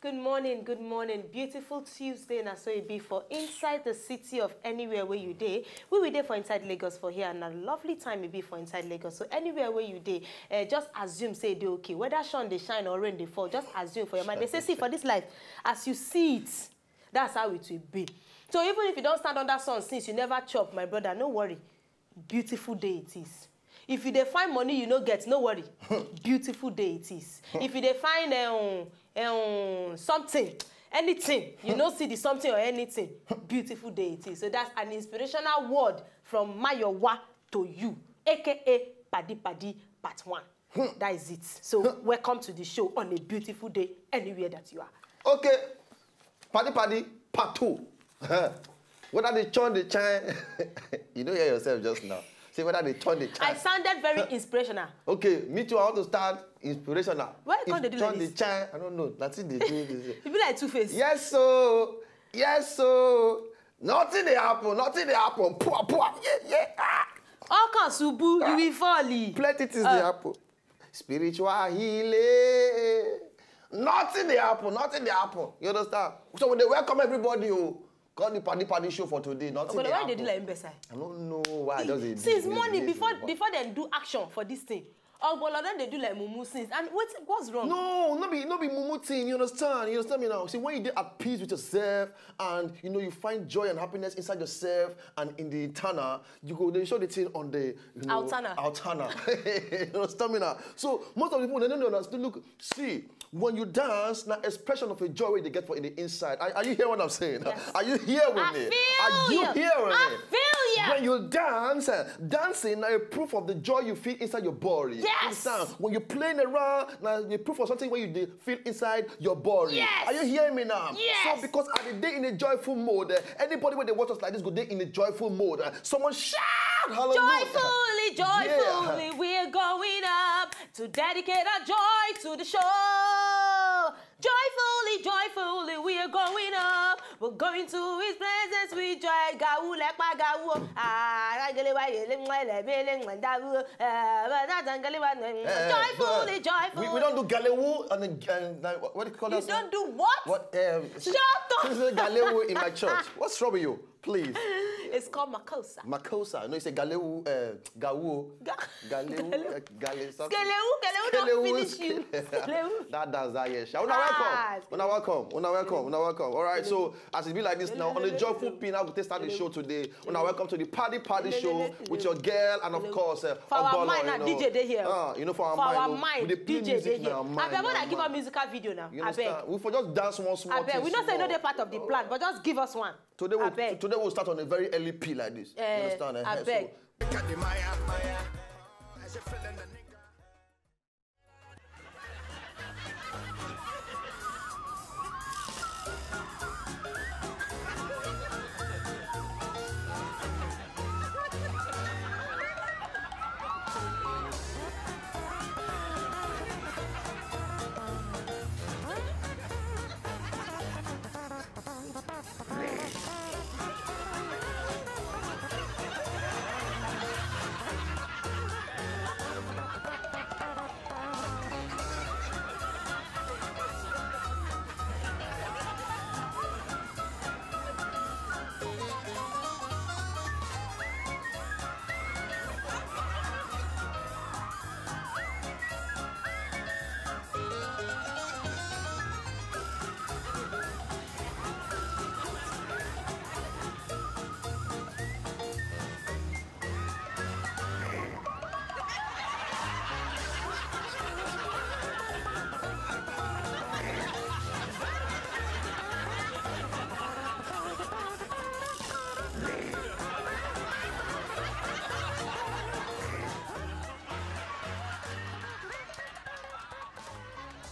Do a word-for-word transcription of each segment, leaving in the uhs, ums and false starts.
Good morning, good morning. Beautiful Tuesday, na so e be for inside the city of anywhere where you dey. We will dey for inside Lagos for here, and a lovely time e be for inside Lagos. So anywhere where you dey, uh, just assume say e dey okay. Whether sun dey shine or rain dey fall, just assume for your mind. They say, see, for this life, as you see it, that's how it will be. So even if you don't stand under sun since you never chop, my brother, no worry. Beautiful day it is. If you dey find money you no get, no worry. Beautiful day it is. If you dey find, um, um, something, anything, you no see the something or anything, beautiful day it is. So that's an inspirational word from Mayowa to you, A K A Paddy Paddy Part One. That is it. So welcome to the show on a beautiful day, anywhere that you are. Okay, Paddy Paddy Part Two. Whether they churn the chime, you don't hear yourself just now. Say whether they churn the I chime. Sounded very inspirational. Okay, me too. I want to start inspirational. Why you can't dey do like Churn the this? Chime. I don't know. Nothing they do. This. You be like Two Face. Yes, so yes, so nothing they happen. Nothing they happen. Poor, poor. Yeah, yeah. Ah. Ọkàn ṣubú, you will fall. Plenty things they happen. Spiritual healing. Nothing they happen. Nothing they happen. You understand? So when they welcome everybody, oh, call the Paddy Paddy show for today. Nothing But they why happen. They do like Mbesa? I don't know why. I just dey do Since this, morning, this, before this. Before they do action for this thing, Ogbolo don dey do like mumu since. And what what's wrong? No, no be no be mumu thing. You understand? You understand me now? See, when you dey at peace with yourself and you know you find joy and happiness inside yourself and in the internal, you go they show the thing on the you know, Outerna. Outerna. You understand me now? So most of the people they don't understand. Look, see, when you dance, now expression of a joy wey they get for in the inside. Are, are you hearing what I'm saying? Yes. Are you hearing I me? feel Are you you. hearing I me? feel you. When you dance, uh, dancing now a proof of the joy you feel inside your body. Yes. You understand? When you're playing around, now a proof of something when you dey feel inside your body. Yes. Are you hearing me now? Yes. So because I dey in a joyful mode, uh, anybody when they watch us like this go dey in a joyful mode. Uh, someone shout hallelujah. Joyfully, joyfully, Yeah. we're going up to dedicate our joy to the show. Joyfully, joyfully, we are going up. We're going to his presence with joy. Gawu, lekpa, gawu. Ah, ragelewa, yele, mwa, lebe, le, mwa, dawu. Eh, ba, da, da, gelewa, ne, Eh, joyfully, but joyfully. We, we don't do galewu and, and, and what, what do you call You that? Don't do what? What? Um, Shut up. This is galewu in my church. What's wrong with you? Please. It's called Makosa. Makosa. No, it's a galewu. Uh, gawu. Ga- Galewu. Galewu. Uh, gale, something. Skelewu, Skelewu don't Skelewu, finish you. skele- Skelewu. That does that, yes. Una Ah, welcome. Una welcome. Una welcome. Una welcome. All right. So as it be like this now, on a joyful pin, I will start the show today. Una welcome to the Paddy Paddy show with your girl and of course uh, For our Ogbolo, mind you now, know. D J dey here. Ah, you know, for our For our mind, mind, oh, we dey play D J music dey here. now, mind, Abeg, wanna mind, give our mind. Musical video now. You Abeg. understand? We for just dance one small Abeg, thing we know say no small. Dey part of the plan, but just give us one. Today we'll, Abeg. Today we'll start on a very early P like this. You Eh, understand? Eh, abeg. So,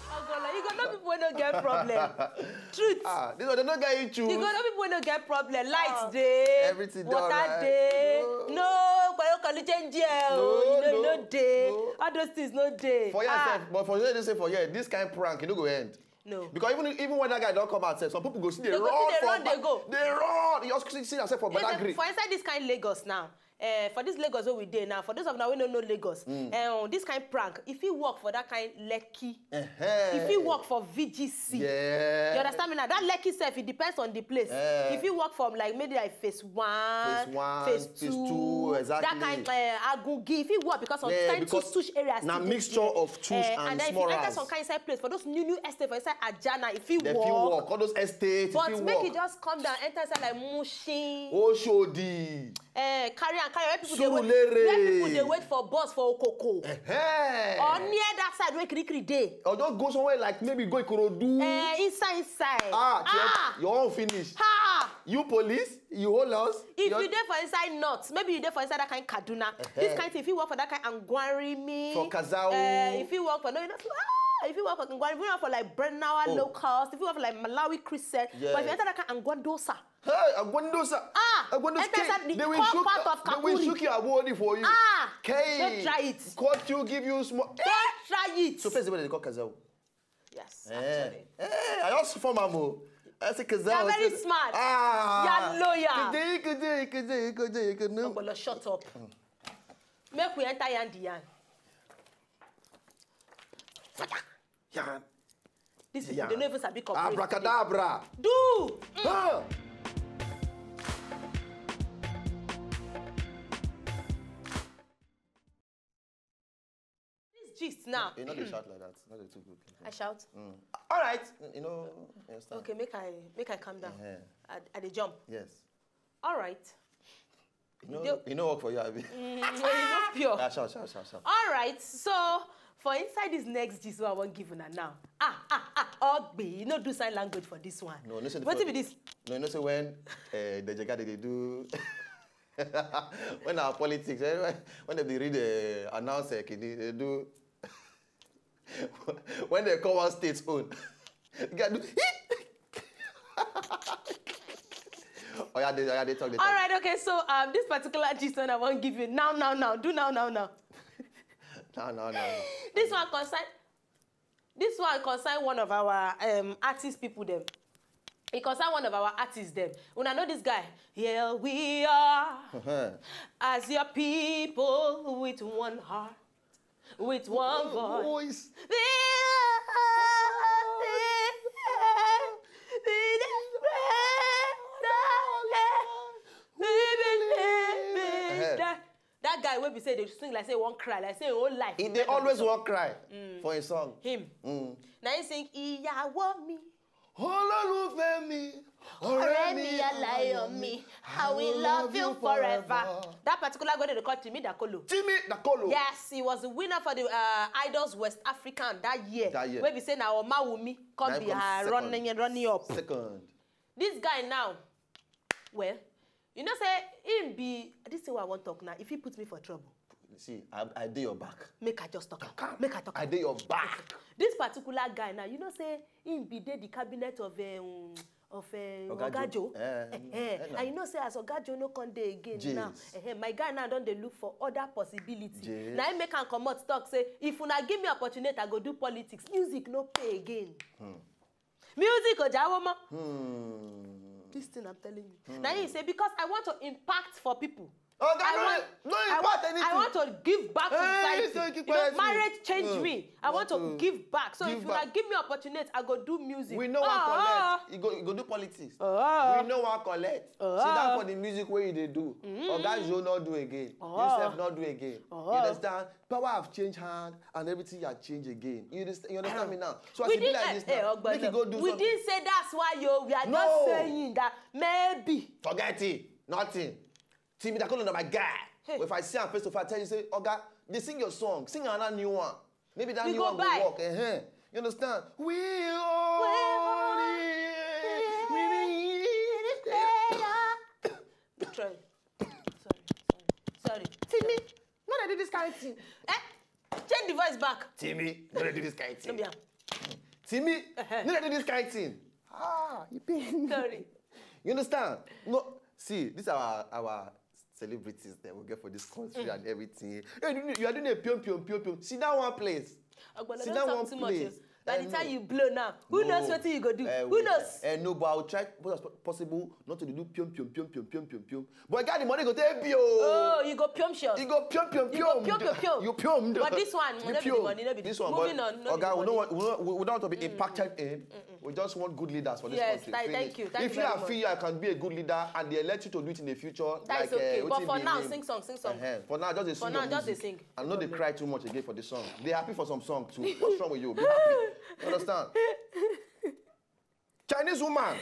Ogola, you go know people wey no get problem. Truth. Ah, this one they no get issue. You go know people wey no get problem. Light Ah, dey, everything dey water alright. Dey. No. No, pẹ̀lú kọlu change ẹ o. No, You know, you no, know dey. No. All those things no dey. For Ah, yourself, but for you, they say for here, this kind prank, you no go end. No. Because even even when that guy don't come out, sef, some people go see they They go run see they for run, back. They go. They run. You see, see yourself for Yes, Badagry. for inside this kind Lagos now, Uh, for this Lagos where we dey now, for those of now we don't know Lagos, mm. um, this kind of prank, if he work for that kind Lekki, uh-huh. if he work for V G C, yeah. you understand me now? That Lekki self, it depends on the place. Uh, if he work from like maybe like phase one, phase, one, phase, phase two, two, exactly. that kind uh, Agungi, if he work because of yeah, kind because two such areas, now mixture of two uh, and, and then if you enter some kind of place for those new new estate for inside Ajana, if he work, work, all those estates, but if he make work. It just come down, enter inside like Mushin, Oshodi. Eh, carry and carry where people dey wait, where people dey wait for bus for Okoko. Eh. Or near that side where Kirikiri dey. Or just go somewhere like maybe go Ikorodu. Eh, inside, inside. Ah, ah. Your own finish. Ha! You police, you hold us. If you dey for inside north, maybe you dey for inside that kind Kaduna. Eh. This kind thing, if you work for that kind Angwarimi. For Kazao. Eh, if you work for, no, you know, ah, if you work for Angwarimi, if you work for like Brenawa oh. locals, if you work for like Malawi Christian, yeah. but if you enter that kind Angwandosa, Hey, Agwandosa. Ah, Agwandosa. They will shoot, part of they will shoot your body for you. Ah, Kay, don't try it. Court you give you small. Don't try it. So first, what they call Kazao? Yes, eh, actually. Eh, I also form Amo. I say Kazao. You're very smart. Ah, you're lawyer. Kazao, Kazao, Kazao, Kazao, Kazao. Shut up. Make we enter Yandian. Yan. These people, yeah. They don't even sabi complete. Abracadabra. Do. Mm. Ah. This gist now. You know they shout like that. Not too good. I shout. Mm. All right. You know. You understand. Okay, make I make I calm down. Uh-huh. I, I dey jump. Yes. All right. You know, you know work for you, Abi. Mm, you know pure. Ah, sure, sure, sure, sure. All right. So for inside this next gist, what I want give una now. Ah, ah, ah. Ogbe, you know do sign language for this one. No, no. What if this? No, you know say when uh, the Jagade they do when our politics, eh, when they read the announce, eh, they do when they call one state's own. You gotta do. Oh yeah, they, oh yeah, they talk. They talk. All right, okay. So um, this particular gist one I want give you now, now, now. Do now, now, now. No, no, no, no. This one concern. This one concern one of our um artist people them. It concern one of our artists them. Una know this guy. Here we are as your people with one heart, with one voice. That guy wey be say dey sing like say he wan cry, like say him whole life. He dey always wan cry for him song. Him. Na him sing Ìyàwó mi. Olólùfẹ́ mi, ọ̀rẹ́ mi, aláyọ̀ mi, I will love you forever. That particular guy dey call Timi Dakolo. Timi Dakolo. Yes, he was the winner for the uh, Idols West African that year. That year. Wey be say na Omawumi come be her running, running up. Second. This guy now, well, you know say him be this thing wey I wan talk now. If he put me for trouble, see, I, I dey your back. Make I just talk am. Make I talk am. I dey your back. This particular guy now, you know say him be dey the cabinet of um, of um, Oga Joe. Eh, eh, and you know say as Oga Joe no come dey again now, eh, my guy now don dey look for other possibility. Na him make am comot talk say if una give me opportunity, I go do politics. Music no pay again. Music o jawo mo. This thing I'm telling you. Na him say because I want to impact for people. Oh, I want, no, I want, I want to give back to society. You know, marriage changed me. I want to give back. So if you give me opportunity, I go do music. We know what collect. You go, you go do politics. We know what collect. Sit down for the music where you dey do. Oga Joe not do again. Yourself not do again. You understand? Power have changed hand and everything has changed again. You understand, you understand me now? So as e be like this now, make you go do something. We didn't say that's why yo. We are just saying that maybe. Forget it. Nothing. Timi Dakolo na my guy. Hey. If I see am face to face, I tell you say, Oga, they sing your song, sing another new one. Maybe that new one will work. Uh-huh. You understand? We all we need. Try. Sorry, sorry, sorry. Timi, no dey do this kind of thing. Eh? Change the voice back. Timi, no dey do this kind of thing. No be am. Timi, no dey do this kind of thing. Ah, you pain. Sorry. You understand? No, see, these are our, our celebrities that we get for this country and everything. Hey, you, you are doing a pion, pion, pion, pion. Sit down one place. Sit down one place. By the time you blow now, who knows what you go do? Who knows? Eh, no, but I'll try as much as possible not to do pium, pium, pium, pium, pium, pium, pium. But I got the money go take pium. Oh, you go pium shot. You go pium, pium, pium. You go pium, pium, pium. You pium. But this one, no be the money, no be this one. Moving on, no be the money. We don't want, we don't, we don't want to be impacted in. We just want good leaders for this country. Yes, thank you. If you are feel I can be a good leader and they elect you to do it in the future, that's like, okay. But for now, sing song, sing song. For now, just a sing. For now, just a sing. And no dey cry too much again for the song. Dey happy for some song too. What's wrong with you? Be happy. You understand? Chinese woman.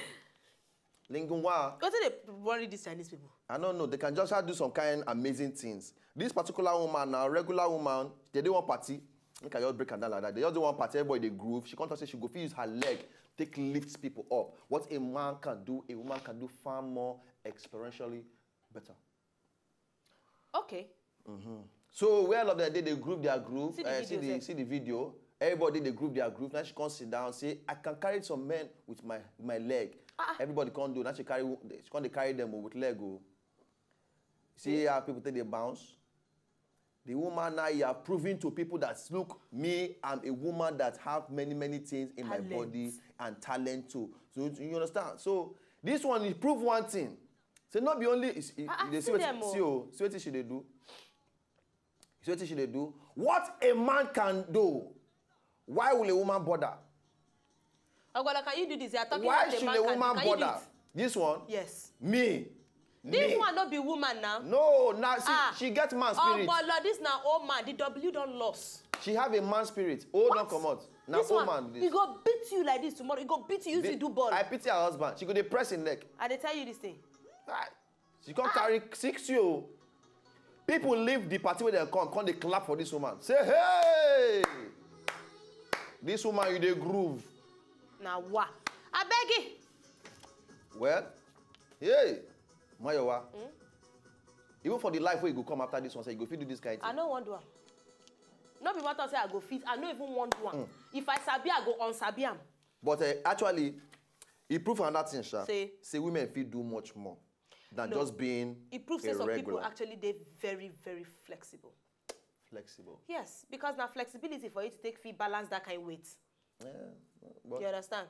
Lingungwa. What do they worry these Chinese people? I don't know. They can just do some kind amazing things. This particular woman now, regular woman, they do one party. Make I just break am down like that. They just do one party, everybody dey groove. She come talk say she go fit use her leg, take lift people up. What a man can do, a woman can do far more experientially better. Okay. So where all of them dey, they group their group. See the video. Everybody dey group their group. Now she come sit down, say, "I can carry some men with my, my leg." Everybody come do. Now she carry, she come dey carry them with leg. Oh. See how people take dey bounce. The woman now, you are proving to people that, look, me, I'm a woman that have many, many things in my body and talent too. So you understand? So this one, you prove one thing. Say not be only is, is, they see what, see, oh, see what she dey do. See what she dey do. What a man can do. Why will a woman bother? Ogbala, can you do this? You are talking about a man can do. Why should a woman bother? This one? Yes. Me. This one no be woman now. No, now she, she get man spirit. Ogbala, this na old man. The W don lost. She have a man spirit. Old don comot. Na old man be this. He go beat you like this tomorrow. He go beat you, use you do ball. I pity her husband. She go dey press him neck. I dey tell you this thing. She come carry six year old. People leave the party where they come, come dey clap for this woman. Say, "Hey! This woman, you dey groove." Now what? I beg you. Well, hey, Mayowa. Even for the life where you go come after this one, say you go fit do this kind of thing. I no want do am. No be matter say I go fit. I no even want do am. If I sabi, I go unsabi am. But uh, actually, he prove another thing, sha. Say women fit do much more than just being a regular. It proves say some people actually dey very, very flexible. Flexible. Yes, because na flexibility for you to take fit balance that kind weight. Yeah, you understand?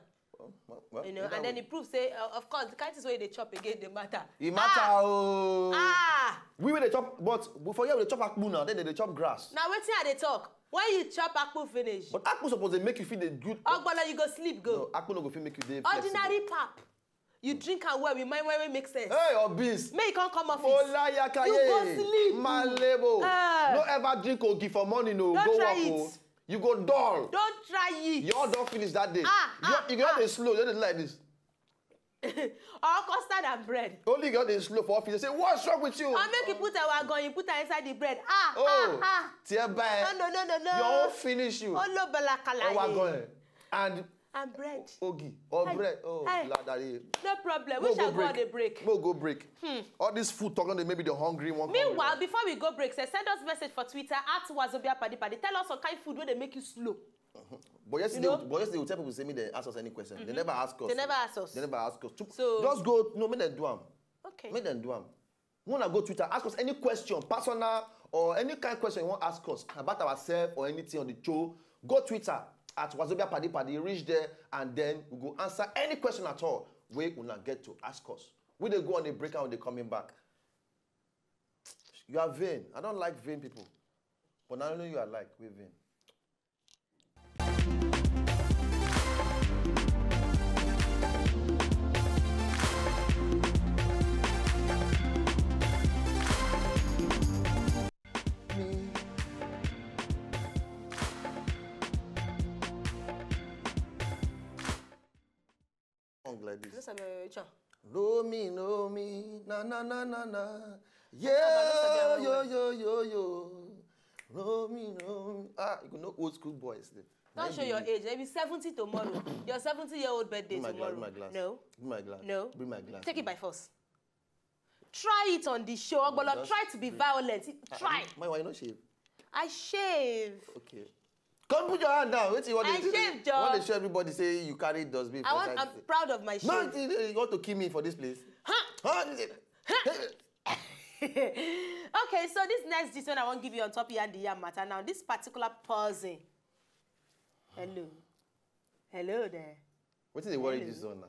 Well, well, you know, and then it proves say, uh, of course, the kind things wey you dey chop again dey matter. E matter. Ah, oh. Ah. We wey dey chop, but before here we dey chop akpu now, then they dey chop grass. Now wetin I dey talk? When you chop akpu finish, but akpu suppose dey make you feel the good. Ogbala, you go sleep go. No, akpu no go fit make you dey flexible. Ordinary pap. You drink am well with mind wey make sense. Hey, obese. Make you come come office. Olayakaye. You go sleep. Malebo. No ever drink ogi for morning o. Go work o. You go dull. Don't try it. You all don finish that day. Ah, you, ah, you go dey slow, you dey like this. Or custard and bread. Only you go dey slow for office. They say, "What's wrong with you?" Or make you put our gun, you put am inside the bread. Ah, oh, ah, ah. Tear by. No, no, no, no, no. You all finish you. Oh, no, balakala. And and bread. Ogi. Or bread. Oh, hey. No problem. We shall go on a break. We'll go break. All this food talk, they maybe the hungry one. Meanwhile, before we go break, say, send us message for Twitter at Wazobia Paddy Paddy. Tell us what kind of food wey dey make you slow. But yesterday, but yesterday, we tell people say make they ask us any question. They never ask us. They never ask us. They never ask us. So just go. No, make them do am. Okay. Make them do am. Wanna go Twitter, ask us any question, personal or any kind of question you want to ask us about ourselves or anything on the show. Go Twitter at Wazobia Paddy Paddy, reach there, and then we go answer any question at all wey una get to ask us. We dey go on a break and we dey coming back. You are vain. I don't like vain people. But now I know you are like, we vain. Song like this. You know, Samuel Oyecha. Know me, know me, na na na na na. Yeah, yo, yo, yo, yo. Know me, know me. Ah, you know old school boys. Don't show your age. Maybe seventy tomorrow. Your seventy year old birthday tomorrow. Bring my glass. No. Bring my glass. No. Bring my glass. Take it by force. Try it on the show, Ogbolo. Try to be violent. Try. My wife, you no shave. I shave. Okay. Come put your hand down. Wait, you want to show everybody say you carry dustbin for side. I'm proud of my shave. No, you want to kill me for this place? Huh? Huh? Okay, so this next gist wey I wan give you on top yam the yam matter now. This particular person. Hello. Hello there. Wetin dey worry this one now?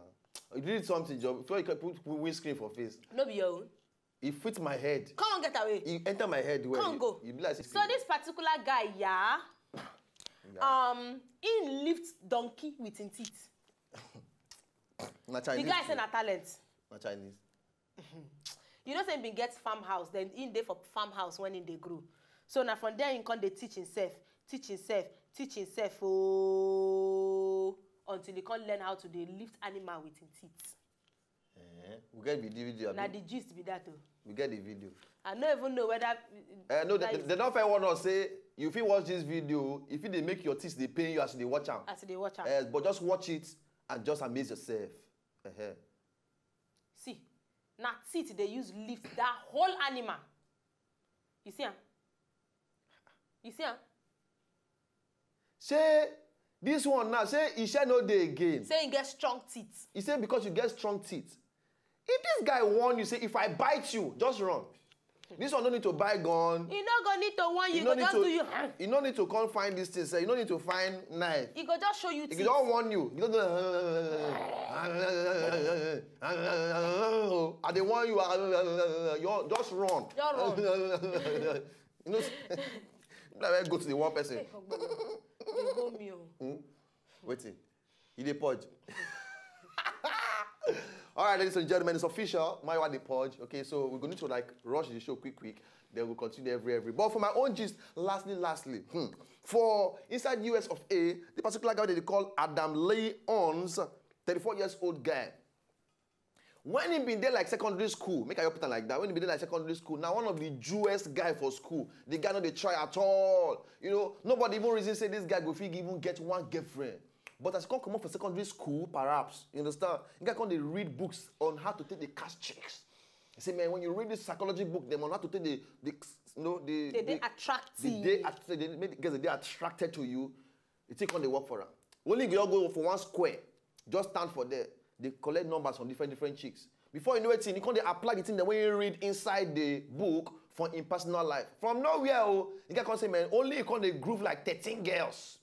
You did something, Joe. Before you can put windscreen for face. No be your own. E fit my head. Come on, get away. E enter my head well. Come go. You be like sixty. So this particular guy, yeah, um, he lift donkey with him teeth. Na The Chinese. Guy say Too. Na talent. Na Chinese. You know say he bin get farmhouse, then he dey for farmhouse when he dey grow. So na from there he come dey teach himself, teach himself, teach himself oh, until he come learn how to dey lift animal with him teeth. Eh, we get the video. Na Abi? The gist be that o. We get the video. I no even know whether. Uh, no, that they, is- they don first warn us say you fit watch this video if e dey make your teeth dey pain you as you dey watch am. As you dey watch am. Uh, but just watch it and just amaze yourself. Uh-huh. See, na teeth dey use lift that whole animal. You see am? You see am? Say this one now, say e share no dey again. Say he get strong teeth. He say because you get strong teeth. If this guy warn you, say if I bite you, just run. This one no need to buy gun. He no go need to warn you. He He no go need just to. Do you. He no need to come find this thing. Say you no need to find knife. He go just show you He teeth. Don warn you. He don. I dey warn you. You just run. Just run. You know. Like go to the one person. Dey go me o. Wetin? You dey purge. All right, ladies and gentlemen, it's official. My one dey purge. Okay, so we're going to like rush the show quick, quick. Then we'll continue every every. But for my own gist, lastly, lastly, hmm, for inside U S of A, the particular guy they call Adam Leons, thirty-four years old guy. When he been there like secondary school, make I put am like that. When he been there like secondary school, now one of the Jewish guy for school, the guy no dey try at all. You know, nobody even reason say this guy go fit even get one girlfriend. But as he come comot for secondary school, perhaps, you understand, the guy come dey read books on how to take the catch chicks. He say, man, when you read this psychology book, them on how to take the, the you know, the, They dey the, attractive. They dey attracted. They make the girls dey attracted to you. You take on the work for am. Only girl go for one square, just stand for there. They collect numbers from different different chicks. Before you know it, he come dey apply the thing that when you read inside the book for in personal life. From nowhere, oh, the guy come say, man, only he come dey groove like thirteen girls.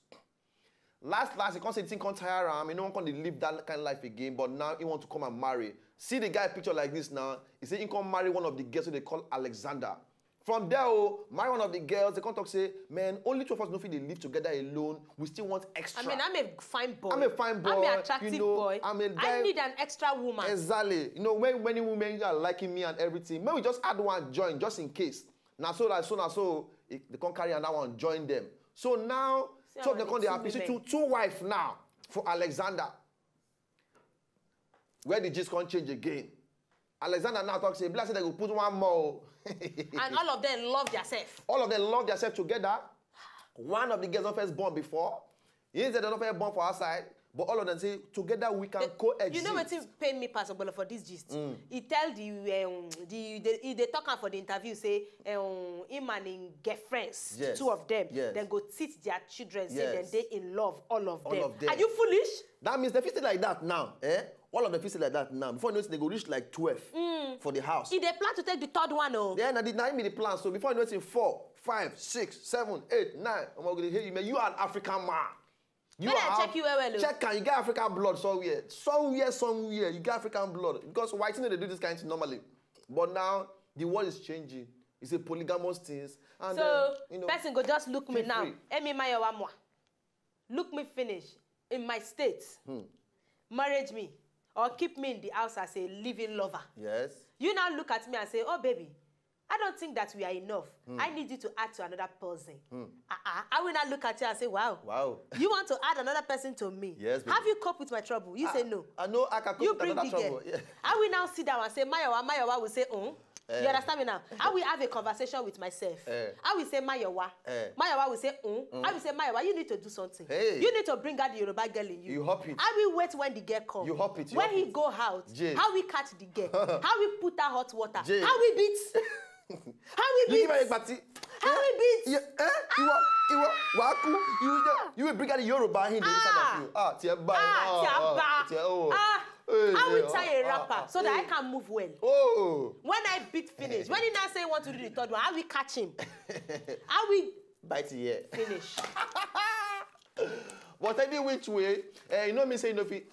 Last last, he come say the thing come tire am. He no wan come dey live that kind of life again. But now he want to come and marry. See the guy picture like this now. He say he come marry one of the girls wey they call Alexander. From there, oh, marry one of the girls. They come talk say, man, only two of us no fit dey live together alone. We still want extra. I mean, I'm a fine boy. I'm a fine boy, I'm an attractive you know, boy. I'm a I guy- need an extra woman. Exactly. You know, when many women are liking me and everything, maybe just add one join just in case. Now so like so now so it, they come carry another one join them. So now See two of how them come dey two happy. See two women. Two wife now for Alexander. Where the gist come change again? Alexander now talk say, bless say they go put one more. And all of them love themselves. All of them love themselves together. One of the girls don first born before. He said they don first born for outside, but all of them say together we can coexist. You know wetin pain me pass, Ogbolo, for this gist? He tell the um, the, the he dey talk am for the interview say um, him and him girlfriends, Yes. Two of them, Yes. Then go teach their children say Yes. Then they in love, all of All them. Of them. Are you foolish? That means they fit stay like that now, eh? All of them fit stay like that now. Before you know it, they go reach like twelve for the house. He dey plan to take the third one o. Yeah, na the na him be the plan. So before you know it, four, five, six, seven, eight, nine. Omo, go dey hate you, man. You are an African man. You Make I are check you well well o. Check am. You get African blood somewhere. Somewhere, somewhere. You get African blood. Because white no dey do this kind of thing normally. But now, the world is changing. It's a polygamous thing. And, So um, you know, person go just look me feel now. Free. Emi Mayowa Mwa. Look me finish in my state. Marriage me or keep me in the house as a living lover. Yes. You now look at me and say, oh baby, I don't think that we are enough. Hmm. I need you to add to another person. Uh-uh. I will now look at you and say, wow. Wow. You want to add another person to me? Yes, baby. Have you coped with my trouble? You say no. I know I can cope You with bring another the trouble. Girl. Yeah. I will now sit down and say, Mayowa, Mayowa will say, oh. Eh. You understand me now? I will have a conversation with myself. Eh. I will say, Mayowa. Eh. Mayowa will say, mm. I will say, Mayowa, you need to do something. Hey. You need to bring out the Yoruba girl in you. You hop it. I will wait when the girl comes. You hop it, you When hop he it. Go out, Jay. How we catch the girl? How we put her hot water? Jay. How we beat? How we You beat? give her a party. How we beat? Yeah, eh? You are, you are, waku. You, you, you will bring out the Yoruba in the inside of you. Ah, tiẹ̀ bá. Ah, tiẹ̀ bá. Tiẹ̀, oh. Ah, Hey, how we hey, tie oh, a ah, wrapper ah, so that I hey. Can move well? Oh. When I beat finish, when he now say he want to do the third one, how we catch him? How we Bite here. Finish? But any which way, eh, you know me say you know fit,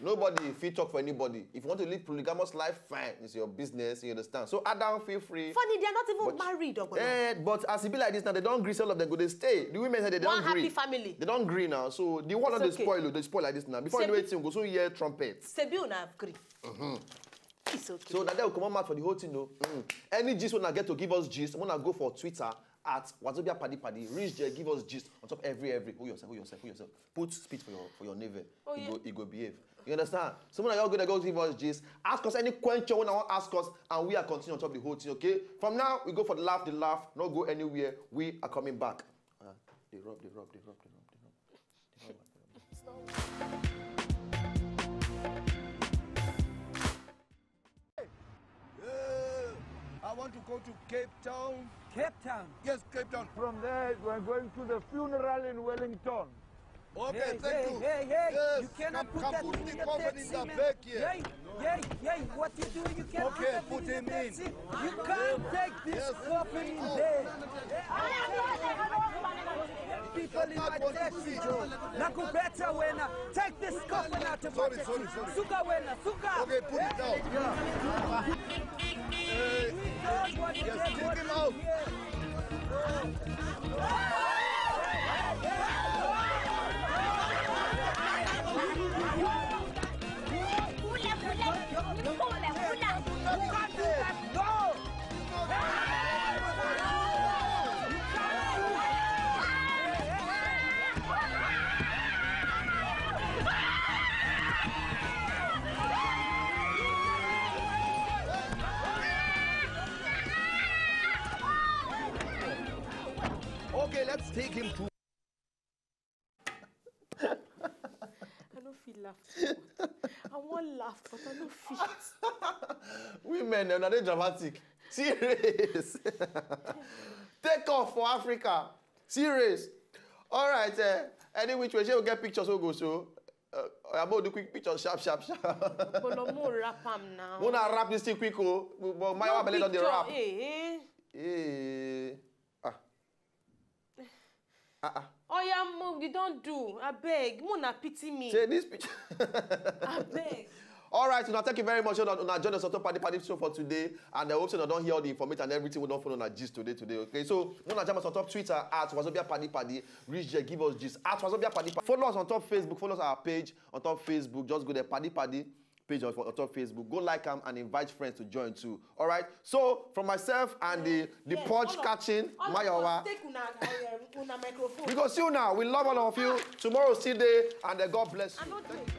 nobody fit talk for anybody. If you want to live polygamous life, fine. It's your business, you understand. So Adam, feel free. Funny, they are not even married. Ogbono. Eh, but as e be like this now, they don't agree. All of them go they stay. The women say they don't One happy agree. Family. They don't agree now. So the one It's of the okay. Spoil, they spoil like this now. Before you know Sebi- anything, go so hear trumpet. Sebi una agree. It's okay. So that they will come out for the whole thing, though. Mm. Any gist when I get to give us gist, when I go for Twitter at Wazobia Paddy Paddy, reach there, give us gist on top every every. Who yourself, who yourself, who yourself. Put spit for your for your navel. Oh, it yeah. go it go behave. You understand? Someone are all gonna go give us gist. Ask us any question when I want ask us, and we are continuing on top the whole thing. Okay. From now we go for the laugh, the laugh. Not go anywhere. We are coming back. Uh, they rub, they rub, they rub, they rub, they rub. They rub, they rub. Yeah, I want to go to Cape Town. Cape Town. Yes, Cape Town. From there, we're going to the funeral in Wellington. Okay, Hey, thank hey, you. Hey, hey, Yes, you cannot can, put can that put in the your coffin taxi, in the man. Back here. Hey, hey, hey, what you do? You can't Okay, put put that in him your in. Taxi. You can't take this Yes. Coffin in there. People in my taxi, Joe. Naku better when I take this coffin out of Sorry, my sorry, taxi. sorry. Suka when I, suka. Okay, put it down. We don't want to Yes, take kick what him we out. Here. Okay, let's take him to. I don't feel laugh. I want laugh, but I don't feel it. Women, they're not dramatic. Serious. Take off for Africa. Serious. All right. Uh, any which way, she will get pictures. We'll go so. Uh, I'm gonna do quick pictures, sharp, sharp, sharp. But no more wrap am now. Wanna wrap this thing quick, oh? But my No belly on the picture, wrap. Eh, eh. Eh. Ah. Ah, ah. Oh yeah, move. You don't do. I beg. Mona pity me. Say this picture. I beg. All right, now thank you very much. Una, una join us on top Paddy Paddy show for today, and I hope so una don hear all the information and everything we don follow on our gist today, today. Okay, so una join us on top Twitter at Wazobia Paddy Paddy. Reach there, give us gist at Wazobia Paddy Paddy. Follow us on top Facebook. Follow us our page on top Facebook. Just go there, Paddy Paddy page on, on top Facebook. Go like am and invite friends to join too. All right. So from myself and the the Yes, punch all of- catching all of Mayowa, us take una, uh, una microphone. we go see you now. We love all of you. Tomorrow see day, and uh, God bless I you. no dey.